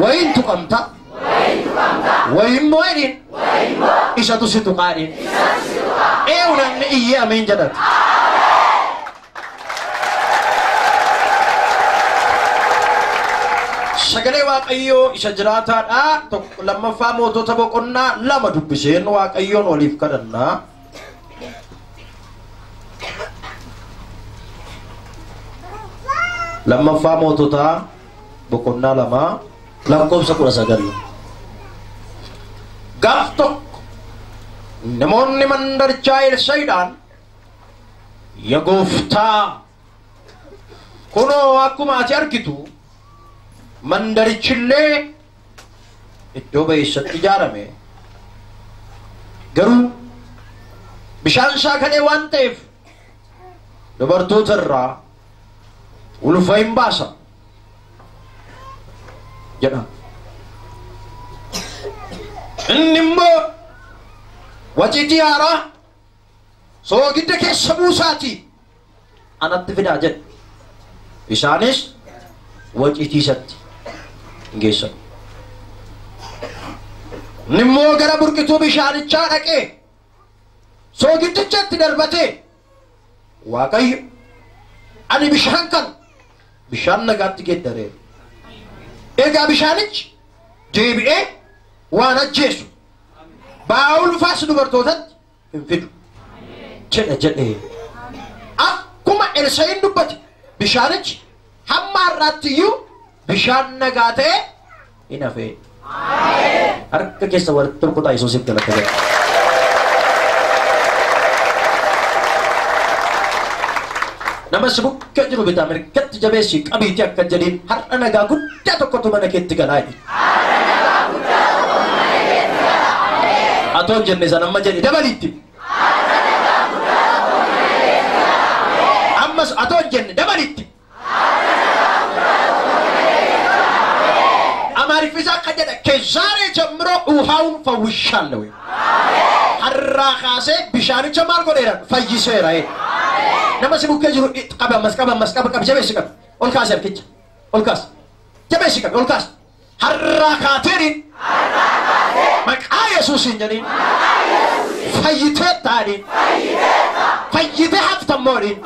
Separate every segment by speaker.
Speaker 1: Wayin tuqamta. Wayin moo jedhiin. Isatu si tuqaa jedhiin. Eewu namni iyyee ameen jedhatu. Sagalee Waaqayyoo isa jiraataadha. Lammaffaa mootota boqonnaa 2 dubbiseen Waaqayyoon waliif kadhannaa. Lammaffaa mootota boqonnaa 2 lakkoofsa 19. Gaaf tokko namoonni mandarichaa Elsaa'iidhaan, yaa gooftaa, kunoo akkuma ati argitu mandarichillee iddoo ba'eessatti ijaarame, garuu bishaan isaa kalee waan ta'eef dubartoota irraa ulfa hin baasa jedha. Inni immoo waciitii haaraa soogidda keessa buusaatii anatti fidaa jedhe. Isaanis waciitii isatti geessan. Inni immoo gara burqituu bishaanichaa dhaqee soogiddichatti darbatee, Waaqayyo ani bishaan kana bishaan nagaatti geeddareera. Egaa bishaanichi deebi'ee waan ajjeesu ba'aa ulfaas dubartootatti hin fidu jedha jedhee. Akkuma Elsaa'iin dubbate bishaanichi hamma har'aatti iyyuu bishaan nagaa ta'e hin hafee. Harka keessa walitti rukutaa Yesuusiif galata godha. Nama si bukkee jiru bitaa mirgatti jabeessi qabiitii akka jedhiin har'a nagaa guddaa tokkotu mana keetti galaa jedhi. Atoo hin jenne sana amma jedhi dabaliitti. Ammas atoo hin jenne dabaliitti. Amaariffisa akka jedha ከዛሬ ጀምሮ ውሃውን ፈውሻለሁ። Har'aa kaasee bishaanicha maal godheera? Fayyiseera. Nama si bukkee jiru qaba ammas qaba ammas qaba qaba jabeessi qabi. Ol kaasi harkicha. Ol kaasi. Jabeessi qabi ol kaasi. Har'aa kaateeriin maqaa Yesuusiin jedhiin fayyitee taadhiin fayyitee haftammoodhiin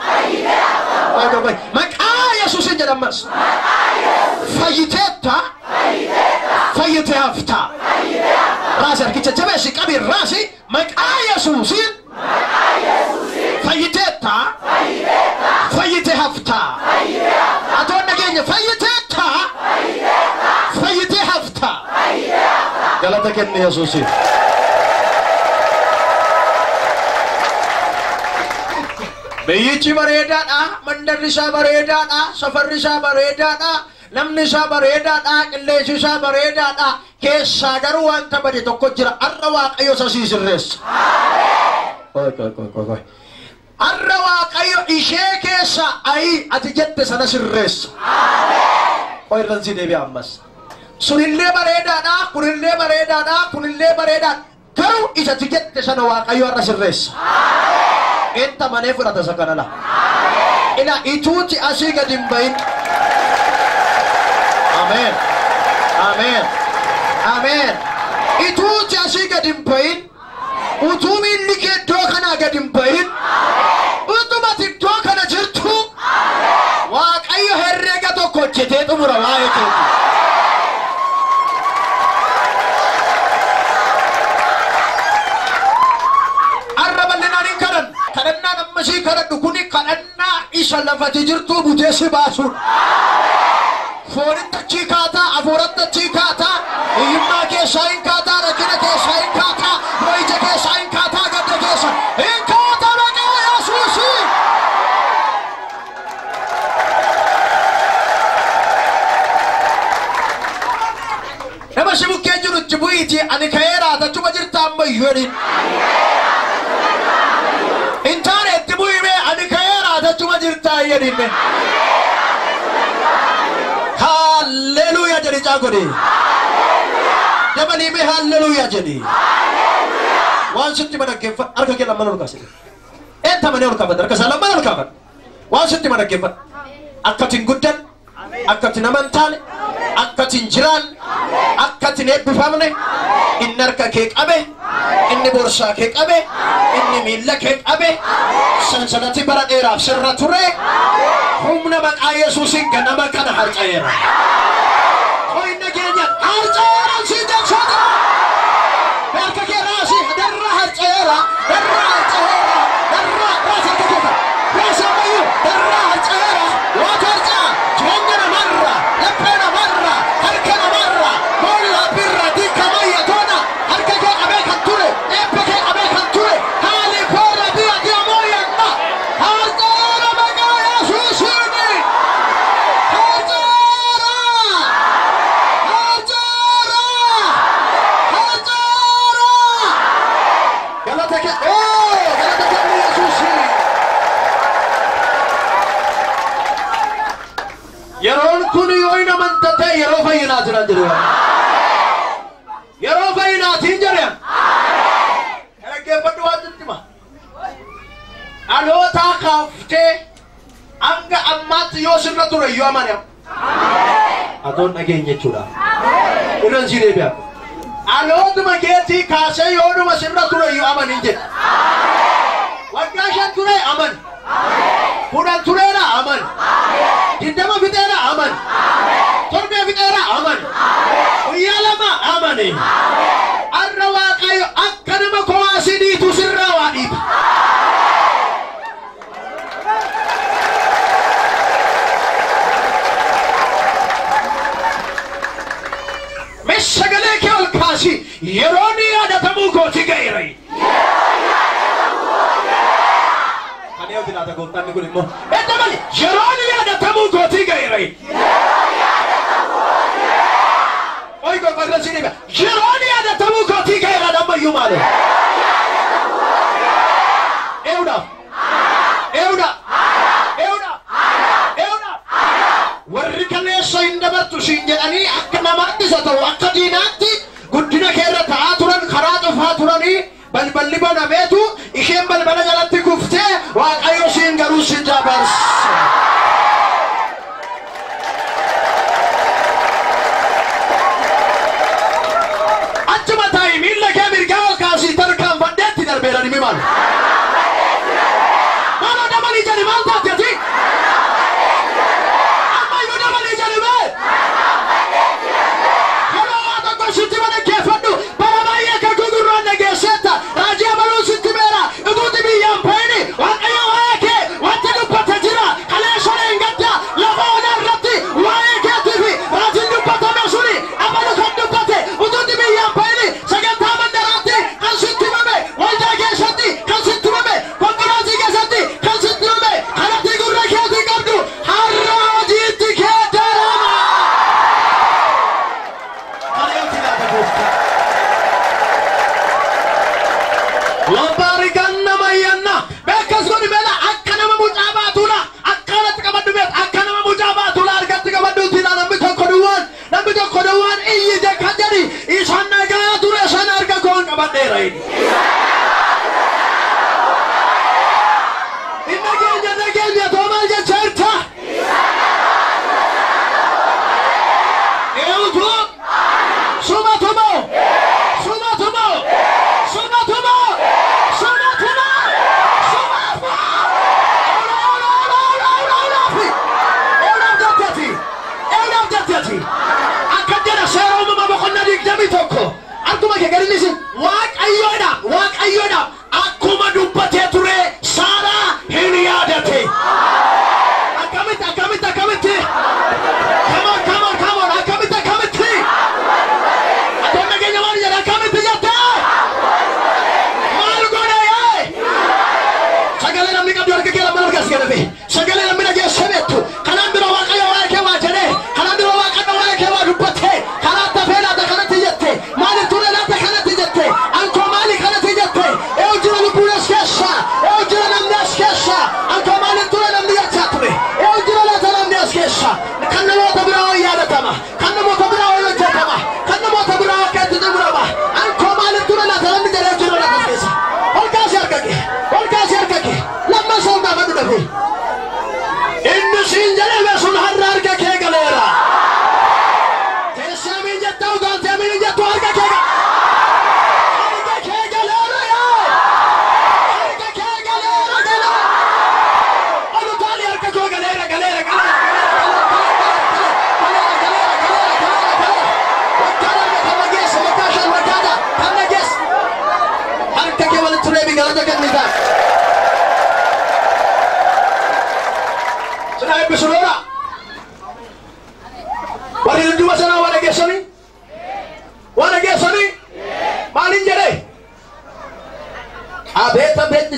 Speaker 1: maqaa Yesuusiin jedha ammas fayyitee taa fayyitee haftaa. Raasi harkicha jabeessi qabi raasi maqaa Yesuusiin fayyitee taa fayyitee haftaa. Atoon nageenya fayyitee taa fayyitee haftaa. Galata kenni Yesuusiif. Biyyichi bareedaadha, mandarri isaa bareedaadha, safarri isaa bareedaadha, namni isaa bareedaadha, qilleensi isaa bareedaadha. Keessaa garuu wanta bade tokko jira. Har'a Waaqayyo isa sii sirreessa. Har'a Waaqayyo ishee keessa ayi ati jette sana sirreessa. Qoy irran si deebi'a ammas. Sunillee bareedaadha, kunillee bareedaadha, kunillee bareedaadha. Garuu isa ati jette sana Waaqayyo har'a sirreessa. Enta manee fudhata isa kana la. Ila ituuti asii gadi hin bahin. Ameen. Ameen. Ameen. Ituuti asii gadi hin bahin. Utuu miilli kee iddoo kanaa gadi hin bahin. Utumati iddoo kana jirtu Waaqayyo herreega tokko hojjetee xumura waa'ee keeti. Har'a bal'inaan hin kadhannu. Kadhannaan ammasii kadhadhu kuni kadhannaa isa lafati jirtuu butee si baasuudha. Foonitti achii kaataa, hafuuratti achii kaataa, hiyyummaa keessaa hin kaataa, rakkina keessaa hin kaataa, mo'icha keessaa hin kaataa, gadda keessa hin kaataa maqaa Yesuusiin. Nama si bukkee jirutti bu'iitii ani ka'eera tachuma jirta ammayyuu jedhiin. Hin taane itti bu'imee ani ka'eera tachuma jirta jedhiin. Hallelujah jedhi caa godhi. Dabalii mee hallelujah jedhi. Waan sitti madaggeeffadhu harka kee lamman ol kaasi. Eenta manee ol kaafadhu harka isaa lamman ol kaafadhu. Waan sitti madaggeeffadhu. Akka ati hin guddanne, akka ati nama hin taane, Akka hin jiraanne, akka hin eebbifamne, inni harka kee qabe, inni boorsaa kee qabe, inni miilla kee qabe, sansalati bara dheeraaf sirra ture, humna maqaa Yesuusiin ganama kana harca'eera. Qoyna keenya harca'eera si jechaa jira. Harka kee raasii darra harca'eera, darra harca'eera, darra raasii harka kee raasii ammayyuu darra harca'eera, waatu harca'a, jireenya namarra, laphee namarra, harka namarra, boolla birra diika mayya toona, harka kee qabee kan ture, eebba kee qabee kan ture, haali koora biyya diya mooyanna, harca'eera maqaa Yesuusiin. Harca'eera! Harca'eera! Harca'eera! Galata kee, oo, galata kenni Yesuusiin. Yeroon kun yoo hin amanta ta'e yeroo fayyinaati naan jedhu. Yeroo fayyinaatiin jedhan. Dhaggeeffadhu waan sitti hima. Dhalootaa kaaftee hanga ammaatti yoo sirra ture iyyuu amane. Atoon dhageenya jechuudha. Irran si deebi'a. Dhalootuma keetii kaasee yoodhuma sirra ture iyyuu amaniin jedha. Waggaa 5 ture aman. 10 tureera aman. 20 fixeera aman. Torbee fixeera aman. Guyyaa 2 amane. Arra Waaqayyo akka nama kowaasii dhiitu sirraa waa dhiiba. Mee sagalee kee ol kaasi yeroo ni yaadatamuu kooti ga'eera. Kan eeguuti laata gooftaan kun immoo. Edda mali yeroo ni yaadatamuu kootii ga'eera. Oi koo qarra si dhiba. Yeroo ni yaadatamuu kootii ga'eera ammayyuu maali? Eewudhaaf. Eewudha. Eewudha. Eewudha. Warri kaleessa hin dabartu siin jedhanii akka namaatti isa ta'u akka diinaatti guddina kee irra ta'aa turan karaa cufaa turanii balballi banameetu isheen balbala jalatti kuftee Waaqayyo siin garuu si dabarse. Achuma taa'i miilla kee mirgaa ol kaasii tarkaanfadheetti darbeera dhimi maal? Maaloo dabalii jedhi maal taate ati? Ammayyuu dabalii jedhi mee? Yeroo waa tokko sitti mana geeffadhu bara baay'ee akka gugurraan dhageesseetta raajii abaluu sitti beera utuuti biyyaan bayini Waaqayyo waa'ee kee wanti dubbate jira kaleessa hin gadda lafa onaa irratti waa'ee keetii fi raajiin dubbatame suni abalu kan dubbate utuuti biyyaan bayini sagantaa mandaraatti kan sitti himame waldaa keessatti kan sitti himame konfiraansii keessatti kan sitti himame kanatti gurra keetii qabdu har'a hojiitti kee darama. Kan laata gooftaa. Lombaari ganna mayyanna. Beekas godhi beela akka nama mucaa baatudha. Akkanatti qabadhu beek akka nama mucaa baatudha harkatti qabadhuutti namni tokko duwwaan namni tokko duwwaan iyyite kan jedhi isaan nagaa ture sana harka koon qabadheera inni. Inni keenya nageenya too maal jecha jirta? Eewutu suma tumoo suma tumoo suma tumoo suma tumoo suma tumoo Eewudha eewudha eewudha eewudha eewudha eewudha jetteeti eewudha jetteeti akka jedha seera uumamaa boqonnaa 21 akkuma kee gadi lisi Waaqayyoodha Waaqayyoodha akkuma dubbatee ture Saaraa hin yaadate. Akkamitti akkamitti akkamitti? Come on, come on, come on, akkamitti akkamitti? Atoon nageenya maal jedha akkamitti jettee? Maal godhe yee? Sagalee namni qabdu harka kee lama harka as gadafe. Sagalee namni dhageessee beektu. Kanaan dura Waaqayyo waa'ee kee waa jedhee. Kanaan dura Waaqayyo waa'ee kee waa dubbate. Karaa tafee laata kanatti jette. Maaliif ture laata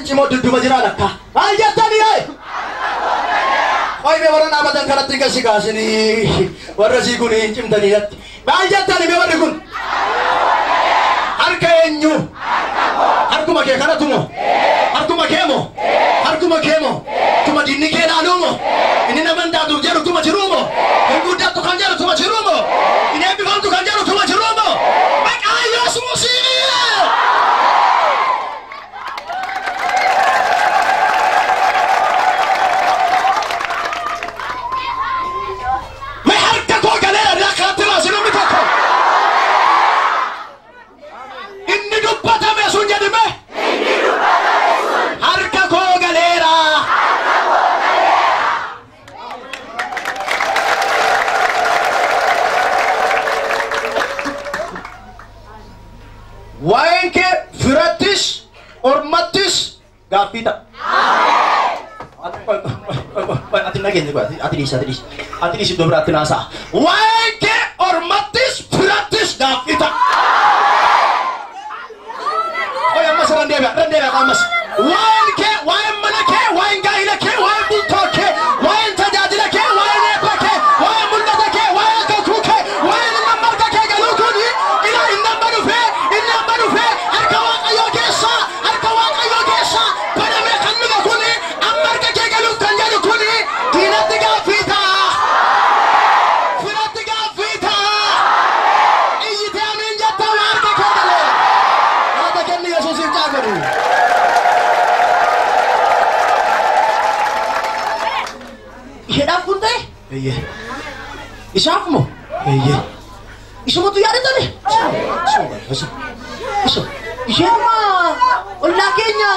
Speaker 1: ciccimoo dudduuba jiraa lakka. Maal jettanii ee? Qoy mee warra dhaabatan kanatti gasi kaasanii warra sii kun hin cimtanii natti. Maal jettanii mee warri kun? Harka eenyu? Harkuma kee kanatu moo? Harkuma kee moo? Harkuma kee moo? Tuma diinni kee ilaaluu moo? Inni nama hin taatuuf jedhu tuma jiruu moo? Hin guddattu kan jedhu tuma jiruu moo? Hin eebbifamtu kan jedhu tuma jiruu moo? Maqaa Yesuusiin! Mee harka koo galeera irraa kanatti baasi namni tokko. Inni dubbatame sun jedhime. Harka koo galeera. Waa'een kee firattis ormattis gaaffii ta'a. Ati nageenya koo ati dhiisi ati dhiisi ati dhiisi iddoo biraatti naasa'a. Waa'een kee ormattis firattis gaaffii ta'a. Oye ammas irra deebi'a irra deebi'a ammas. Waa'een kee waa'een mana kee waa'een gaa'ila kee waa'een bultoo kee waa'een tajaajila kee waa'een eebba kee waa'een mul'ata kee waa'een kakuu kee waa'een inni amma harka kee galuu kuni ila inni amma dhufee inni amma dhufee harka Waaqayyoo keessaa harka Waaqayyoo keessaa banamee kan dhufe kuni amma harka kee galuuf kan jedhu kuni diinatti gaaffii ta'a. Firatti gaaffii ta'a. Iyyitee amiin jettaa waa harka kee galee. Haata kenni Yesuusiif caagodhu. Isheedhaaf kun ta'e? Eeyyee. Isaaf moo? Eeyyee. Isumatu yaadatame? Isuma. Isuma. Isheedhuma ollaa keenya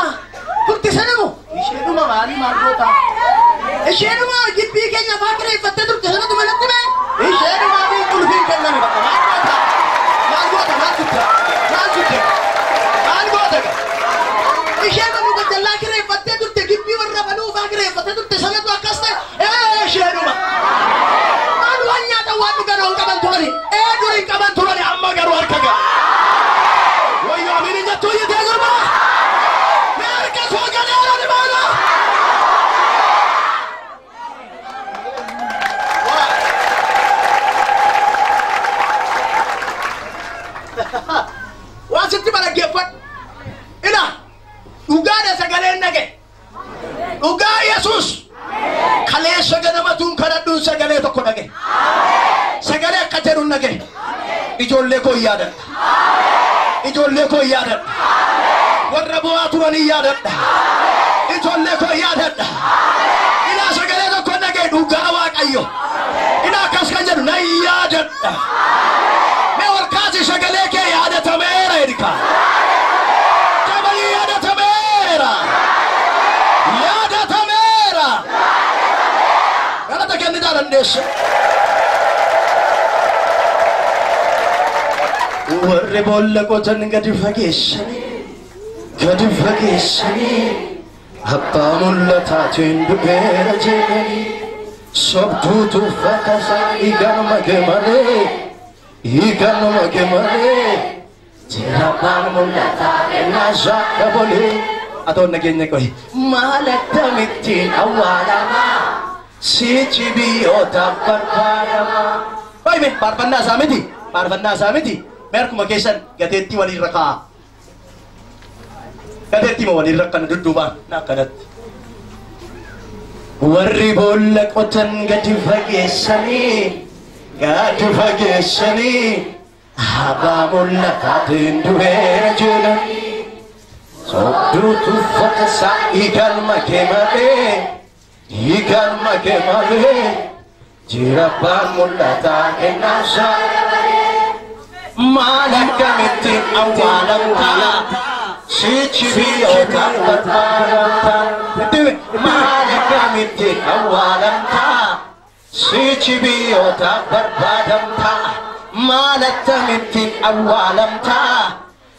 Speaker 1: turte sana moo? Isheedhuma maalii maal goota? Isheedhuma gibbii keenya afaan kireeffattee turte sanatu manatti mee? Isheedhuma fi qulfiin kenname bakka maal goota? Maal goota? Maal guddaa? Maal guddaa? Maal goota? Isheedhuma muka jallaa kireeffattee turte gibbii warra banuu faa kireeffattee turte sanatu akkas ta'e? Ee isheedhuma. Maal waan nyaatan waan dhugan hin qaban turani? Ee dur hin qaban turani amma garuu harka gala. Wayyoo amiin hin jettuu iyyitee gurbaa? Mee harka koo galeera ni baala. Waan sitti balaggeeffadhu. Ila dhugaadha sagaleen dhage. Dhugaa Yesuus. Kaleessa ganamatuun kadhadhuun sagalee tokko dhage. Sagalee akka jedhuun dhage. Ijoollee koo hin yaadadha. Ijoollee koo hin yaadadha. Warra bu'aa turan hin yaadadha. Ijoollee koo hin yaadadha. Ilaa sagalee tokko dhage dhugaa Waaqayyo. Ilaa akkas kan jedhu nan yaadadha. Mee ol kaasi sagalee kee yaadatameera jedhika. Jabalii yaadatameera. Yaadatameera. Galata kennitaa dandeessa. Warri boolla qotan gadi fageessanii gadi fageessanii abbaa mul'ataatiin du'eera jedhanii sobduutu uffata isaa iganuma gemalee iganuma gemalee jira abbaan mul'ataa kennaa isaa dabalee. Atoon nageenya qohi maal akkamittiin awwaalamaa sichi biyyootaaf barbaadamaa. Baay'ee faarfannaa isaa miti faarfannaa isaa miti. Mee harkuma keessan gateettii waliirra kaa'a. Gateettii moo waliirra akkana dudduubaan na akkanatti. Warri boolla qotan gadi fageessanii gadi fageessanii abbaa mul'ataatiin du'eera jedhanii sobduutu uffata isaa igalma kee malee igalma kee malee jira abbaan mul'ataa kennaa isaa. Maal akkamittiin awwaalamtaa sichi biyyootaaf barbaadamtaa. Maal akkamittiin awwaalamtaa sichi biyyootaaf barbaadamtaa. Maal akkamittiin awwaalamtaa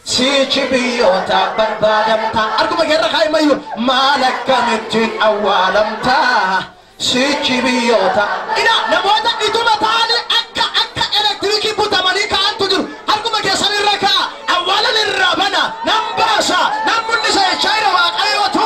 Speaker 1: sichi biyyootaaf barbaadamtaa. Arguma keerra kaa'imayyuu maal akkamittiin awwaalamtaa sichi biyyoota. Ila namoota ituma ta'anii akka akka elektirikii butamanii ka'antu jiru. Harkuma keessan irra ka'a. Awwaalan irraa bana. Nan baasa. Nan mul'isa jechaa jira Waaqayyootu.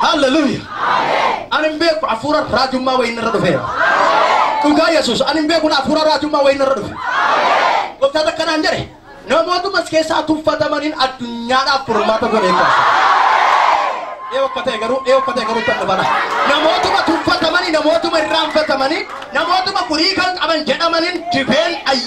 Speaker 1: Hallelujah. Ani hin beeku hafuura raajummaa wayii irra dhufeera. Dhugaa Yesuus ani hin beeku hafuura raajummaa wayii irra dhufe. Gooftaan akkanaan jedhe namootuma as keessaa tuffatamaniin addunyaadhaaf furmaata godhee kaasa. Dhiyoo akka ta'e garuu dhiyoo akka ta'e garuu tan dhufana. Namootuma tuffatamanii namootuma irraanfatamanii namootuma furii kan qaban jedhamaniin dibeen ayyaana.